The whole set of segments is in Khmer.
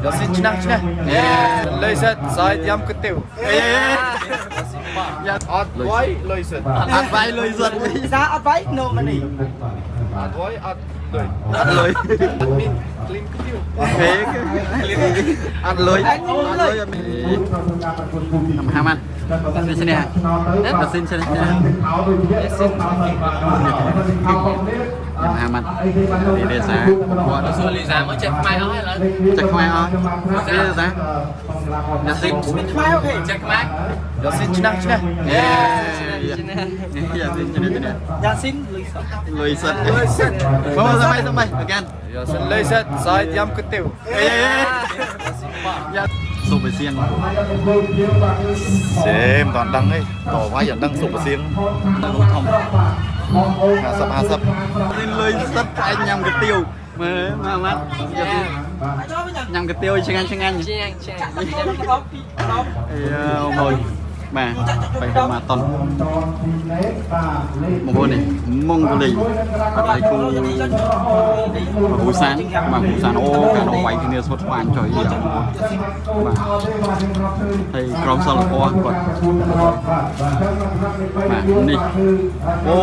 យ៉ាស៊ីនឈ្នះឈ្នះលុយសិតសាយយ៉ាំគុយទាវ អេ យ៉ាអត់វាយលុយសិត អត់វាយលុយសុទ្ធ លីសាអត់វាយ no money អត់វាយអត់លុយ អត់លុយ អត់មានក្លីនគុយទាវ ហេអត់លុយអត់លុយអត់មានហាម៉ាត់នេះឈ្នះយ៉ាស៊ីនឈ្នះហាម៉ាត់នេះទេសាគាត់ សួរលីសាមកចេះខ្មែរអស់ហើយឥឡូវ ចេះខ្មែរអស់នេះទេសាយ៉ាស៊ីន ខ្មែរ OK ចេះខ្មែរ យ៉ាស៊ីនឈ្នះឈ្នះ យេយ៉ាស៊ីនឈ្នះឈ្នះ យ៉ាស៊ីនលុយសុទ្ធ លុយសុទ្ធលុយសុទ្ធមកសម័យសម័យ again យ៉ាស៊ីនលុយសិតសាយយ៉ាំគុយទាវ អេយ៉ាសុបសៀង សេមិនតាន់ដឹងទេតវាយអត់ដឹងសុបសៀង ធំ 50 50 ស៊ីនលុយសុទ្ធផ្អែកញ៉ាំកាទៀវមើលមកម៉ាត់ញ៉ាំកាទៀវឆ្ងាញ់ឆ្ងាញ់ ជាងជាង ដល់ពីដល់ អេមកបាទបែរមកតនបងប្អូននេះម៉ុងហ្គូលីអត់ដៃគូពូសានបាទពូសានអូកានវាយគ្នាស្មុតស្វាញចុយបាទហើយក្រុមសិលពណ៌គាត់បាទនេះអូ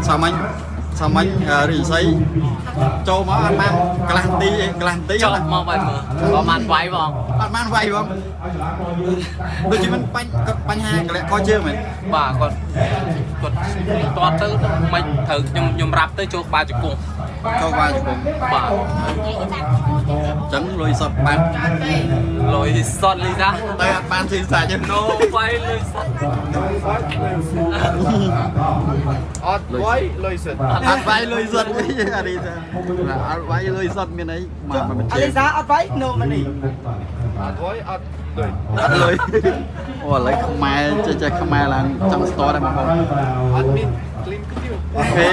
សាមញ្ញសាមញ្ញរិស័យចូលមកអត់បានកន្លះទីកន្លះទី ចុះមកបាយមើលប្រហែលវាយបង អត់បានវាយបងដូចជាមិនបាញ់គាត់បញ្ហាកលៈកជើងមែន បាទគាត់គាត់តតទៅមិនត្រូវខ្ញុំខ្ញុំរាប់ទៅចូលក្បាលជង្គង់ ចូលក្បាលជង្គង់ បាទ អញ្ចឹងលុយសុតបាត់ លុយសុទ្ធលីសា តែអត់បានស៊ីសាច់ទេ No វាយលុយសុទ្ធ អត់វាយលុយសិត អត់វាយលុយសុតអរីតាអត់វាយលុយសុតមានអីមកមិន អាលីសាអត់វាយ no money អត់វាយអត់លុយ អត់លុយអូឥឡូវខ្មែរចេះចេះខ្មែរឡើងចង់ស្ទដែរបងប្អូន អត់មានក្លីនគុយទាវ ហេ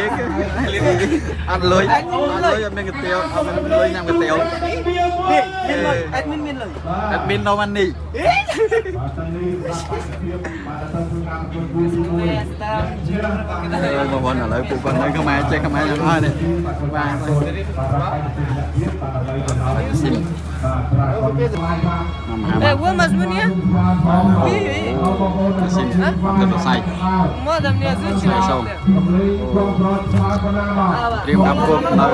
អត់លុយអត់លុយអត់មានកាទៀវអត់មានលុយញ៉ាំកាទៀវ នេះមានលុយ admin មានលុយ admin no money បងប្អូនឥឡូវពួកគាត់នៅខ្មែរចេះខ្មែរយ៉ាងហើយនេះបាទស៊ីមមក Eh, هو مزمون يا؟ وي وي ស៊ីមទៅសរសៃ ما دام نيازوش សូមត្រៀមតាមគុកនៅ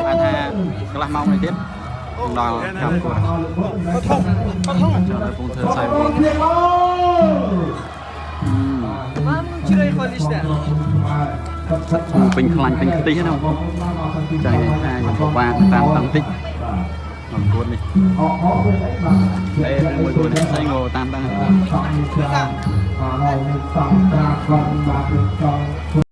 អាចថាកន្លះម៉ោងនេះទៀតដល់កម្មគុកចូលដល់ពងធ្វើសៃបង ما من شري خاليش ده ពេញខ្លាញ់ពេញខ្ទិះណាបងប្អូនចា៎ថាខ្ញុំពិបាកតាមតាំងតិចមកគួតនេះអេមួយគួតនេះស្អីងតាមតាំង